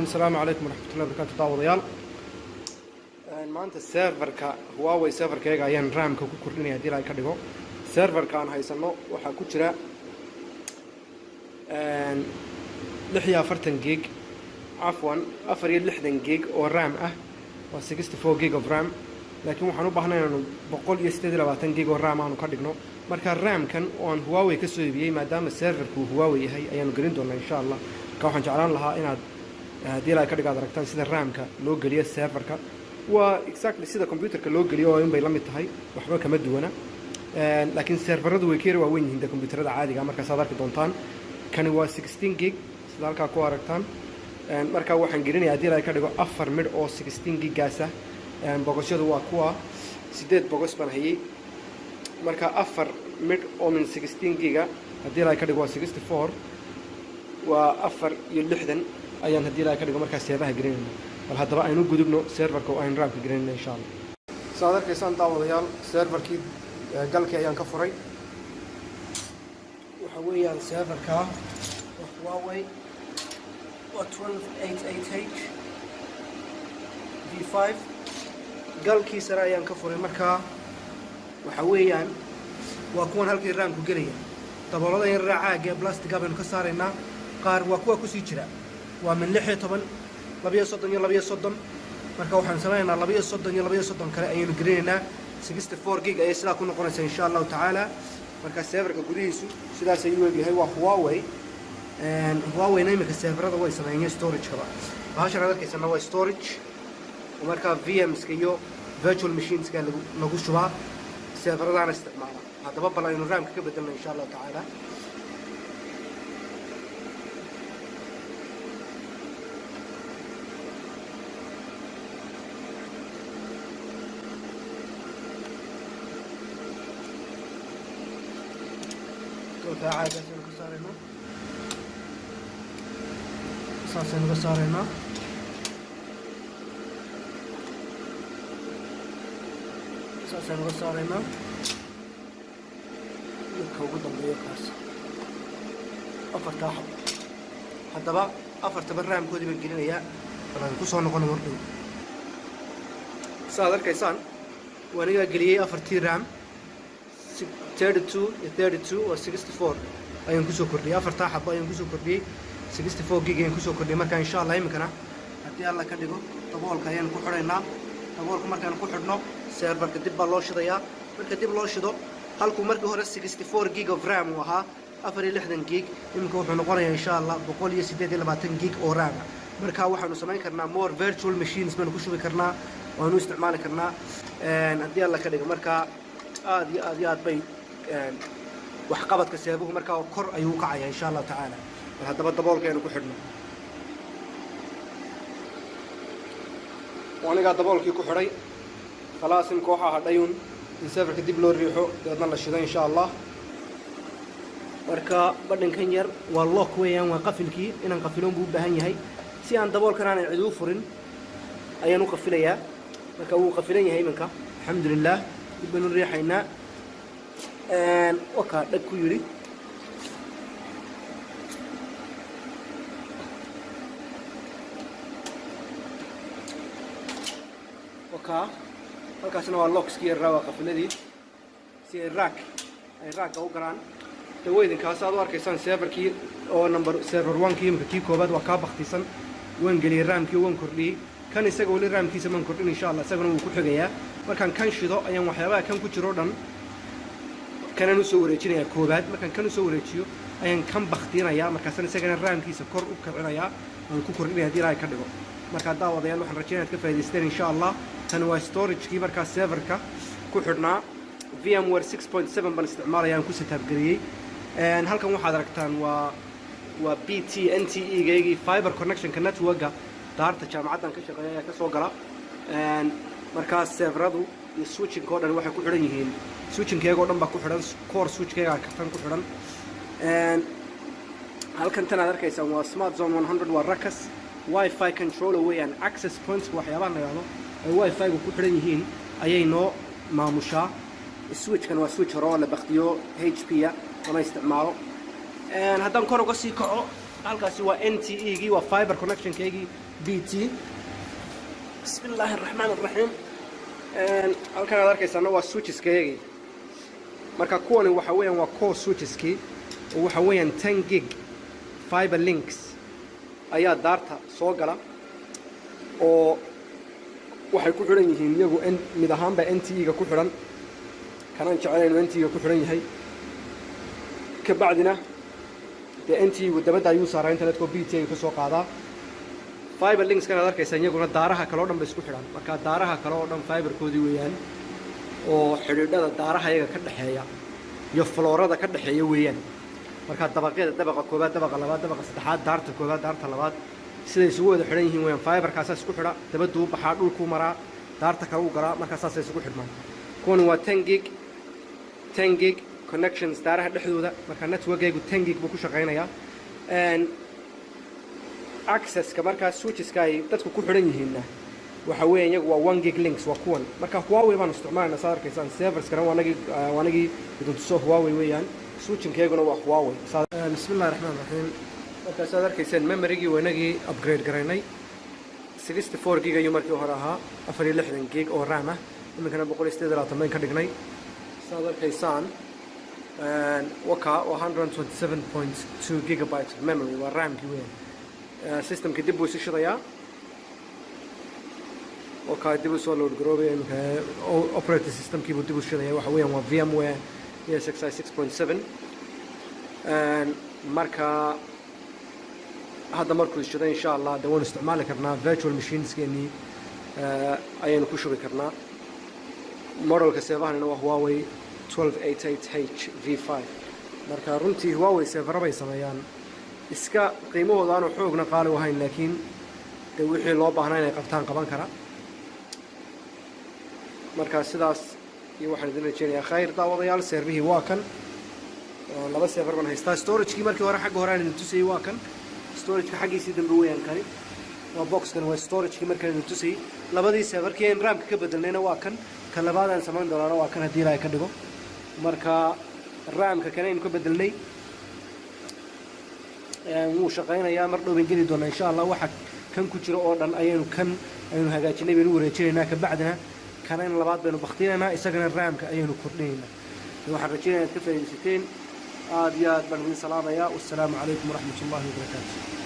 Raxiim. Asalaamu calaykum waraxmatullahi barakaatu. Daawadayaal, maanta serverka Huawei serverkeyga ayaan RAM-ka ku kordhinaya hadii la ka dhigo. Serverka aan haysano waxaa ku jira 46 gig, cafwan, 64 gig oo RAM ah, waa 64 gig of RAM, laakiin waxaan u baahnay inaanu 128 gig oo RAM aanu ka dhigno. Marka RAM-kan oo aan Huawei ka soo iibiyey, maadaama serverku uu Huawei yahay, ayaanu gelin doonaa insha Allah. Marka waxaan jeclaan lahaa inaad haddii la ka dhigo aad aragtaan sida RAM-ka loo geliyo serverka. Waa exactly sida computerka loo geliyo oo in bay la mid tahay, waxba kama duwana, laakiin serveradu way ka yar waaweyn yihiin de computerada caadiga. Markaas aad arki doontaan, kani waa 16 gig sida halkaa ku aragtaan. Marka waxaan gelinaya haddii la ka dhigo afar midh oo 16 gigaas ah. Bogosyadu waa kuwa, sideed bogos baan hayay. Marka afar midh oo min 16 giga haddii la ka dhigo waa 64, waa 64 ayaan haddii la ka dhigo markaa serverha gelinayna. Bal haddaba aynu gudubno serverka oo aynu RAM-ka gelinayna insha Allah. Saad arkaysaan daawadayaal, serverkii galkii ayaan ka furay. Waxa weeyaan serverka Huawei waa 1288 H V5. Galkii sare ayaan ka furay. Markaa waxa weeyaan waa kuwan halkii RAM-ku gelaya. Daboolada yarara caaga ee blastiga baynu ka saaraynaa. Qaar waa kuwa kusii jira, waa min 16, 32 iyo 32. Marka waxaan sameynaynaa 32 iyo 32 kale ayaynu gelinaynaa. 64 gig ayay sidaa ku noqonaysaa insha Allahu tacaala. Marka serverka gudihiisu sidaas ayuu egyahay. Waa Huawei. Huawei-na iminka serverada way sameeyeen, storage-kaba. Bahashan aad arkaysana waa storage, oo markaa VMska iyo virtual machineska lagu shubaa, serveradaana isticmaala. Haddaba bal aynu RAM-ka ka bedelna insha Allahu tacaala. Kolkaa caagaasaynu ka saaraynaa, saasaynu ka saaraynaa, saasaynu ka saaraynaa. Midka ugu dambeeyo kaas, afartaa xab. Haddaba afartaba RAM-koodii baan gelinayaa. Bal aan kusoo noqono mar dhow. Saaad arkaysaan, waanigaa geliyey afartii RAM, 32 iyo 32 waa 64 ayaan kusoo kordhiyey. Afartaa xabo ayaan kusoo kordhiyey, 64 gig ayaan kusoo kordhiyey. Marka insha Allah iminkana haddii Alla ka dhigo daboolka ayaan ku xidhaynaa. Daboolka markaan ku xidhno, serverka dib baa loo shidayaa. Marka dib loo shido, halkuu markii hore 64 gig of RAM uu ahaa, 64 gig, iminka wuxuu noqonayaa insha Allah 128 gig oo RAM ah. Marka waxaanu samayn karnaa more virtual machines baanu ku shubi karnaa, waanu isticmaali karnaa haddii Alla ka dhigo. Marka aad iyo aad iyo aad bay waxqabadka serverhu markaa kor ayuu u kacaya insha Allahu tacaala. Bal haddaba daboolka aynu ku xidhno. Anigaa daboolkii ku xidhay, khalaas. Imka waxaa hadhayun in serverka dib loo riixo, dabeedna la shido insha Allah. Marka badhankan yar waa lock weeyaan, waa qafilkii. Inaan qafiloon buu u baahan yahay si aan daboolkan aanan cid u furin ayaan u qafilayaa. Marka wuu qafilan yahay iminka, alxamdulilah. Dib baynu riixaynaa, wakaa dhag ku yidhi. Wakaa halkaasna waa lockskii yarraa, waa qafiladii si ay rack ay rackga u galaan. Daweydinkaas aad u arkaysaan serverkii oo number server one-kii imika kii koobaad waa kaa baktisan. Waan geliyey RAM-kii, waan kordhiyey. Kan isaga weli RAM-kiisa maan kordhin, insha Allah isaguna wuu ku xigayaa. Markaan kan shido ayaan waxyaabaha kan ku jiro dhan kanaan usoo wareejinayaa koobaad. Markaan kan usoo wareejiyo ayaan kan baktiinayaa, markaasaan isagana RAM-kiisa kor u kicinayaa, aan ku kordhinaya hadii Ilaahay ka dhigo. Markaa daawadayaal, waxaan rajaynaya inaad ka faa'idaysteen insha Allah. Tan waa storagekii markaa serverka ku xidhnaa. VMware 6.7 baan isticmaalaya, aan ku setup geliyey. Halkan waxaad aragtaan waa BT NTE gaygii fiber connectionka networka daarta jaamacaddan ka shaqeeya ayaa ka soo gala. Markaas serveradu iyo switchingka oo dhan waxay ku xidhan yihiin, switchingkeega o dhan baa ku xidhan, core switchkeega tan ku xidhan. Halkan tan aad arkaysaan waa Smart Zone 100, waa Ruckus WiFi controller weeyaan. Access points waxyaabaha la yidhahdo ay WiFi-gu ku xidhan yihiin ayay noo maamushaa. Switchkan waa switch hore oo la baktiyo, HP a, lama isticmaalo. Haddaan kor uga sii kaco, halkaasi waa NTE gii, waa fiber connectionkaygii. BT. Bismi illaahi araxmaan araxiim. Halkan aad arkaysaana waa switcheska iyagii. Marka kuwani waxa weeyaan waa core switcheskii, oo waxa weeyaan 10 gig fiber links ayaa daarta soo gala, oo waxay ku xidhan yihiin iyagu mid ahaanba NTE-ga ku xidhan. Kanaan jecelayn inuu NTE-ga ku xidhan yahay. Kabacdina dee NTE-gu dabadda ayuu saaraa internetka oo BT ayuu ka soo qaadaa. Fiber linkskan aad arkaysaa iyaguna daaraha kale oo dhan bay isku xidhan. Marka daaraha kale oo dhan fiberkoodii weeyaan, oo xidhiidhada daaraha iyaga ka dhexeeya iyo floorada ka dhexeeya weeyaan. Marka dabaqyada, dabaqa koowaad, dabaqa labaad, dabaqa saddexaad, daarta koowaad, daarta labaad, siday isugu wada xidhan yihiin weeyaan. Fiberkaasaa isku xidha, dabaduu baxaa, dhulkuu maraa, daarta kale u galaa. Markaa saasay isugu xidhmaan. Kuwani waa 10 gig, 10 gig connections daaraha dhexdooda. Marka networkaygu 10 gig buu ku shaqaynayaa. Accesska markaa switcheska ay dadku ku xidhan yihiinna waxa weeya iyagu waa 1 gig links, waa kuwan. Marka Huawei baanu isticmaalayna, saad arkaysaan. Serverskana waa anagii idin tuso, Huawei weeyaan. Switchingkeyguna waa Huawei. Bismi illahi raxmaan raxiim. Markaa saad arkayseen, memorygii waa inagii upgrade garaynay. 64 gig ayuu markii hore ahaa, 64 gig oo RAM ah. Iminkana 128 bayn ka dhignay, saad arkaysaan. Waka waa 127.2 gigabyte of memory, waa RAM-kii weeyaan. Systemkii dib buu isu shidayaa. Wakaa dib u soo load garoobaya iminka. Operating systemkii buu dib u shidaya. Waxa weeyaan waa VMware ESXi 6.7. Marka hadda markuu ishiday, insha Allah, de waynu isticmaali karnaa. Virtual machineskeenii ayaynu ku shubi karnaa. Modelka serverhanina waa Huawei 1288 H V5. Marka runtii Huawei servero bay sameeyaan iska qiimahooda aanu xoogna qaali u ahayn, laakiin dee wixii loo baahnaa inay qabtaan qaban kara. Marka sidaas iyo waxaan idin rajeynayaa khayr, daawadayaal. Serverihii waa kan, laba server baan haystaa. Storagekii markii hore xagga hore aan idin tusayey waa kan. Storageka xaggiisii dambe weeyaan kani, waa boxkan, waa storagekii markaan idin tusayey. Labadii serverkii aan RAM-ka ka bedelnayna waa kan. Kan labaad aan samayn doonaana waa kan, haddii Ilaahay ka dhigo. Marka RAM-ka kane aynu ka bedelnay wuu shaqaynayaa. Mar dhow bayn geli doonaa, insha Allah. Waxa kan ku jira oo dhan ayaynu kan aynu hagaajinay baynu wareejinaynaa. Kabacdina kanan labaad baynu baktinaynaa, isagana RAM-ka ayaynu kordhinaynaa. Waxaan rajeynaya inaad ka faaidaysateen. Aada iyo aad baan idin salaamayaa. Wassalaamu calaykum waraxmat ullahi wabarakaatu.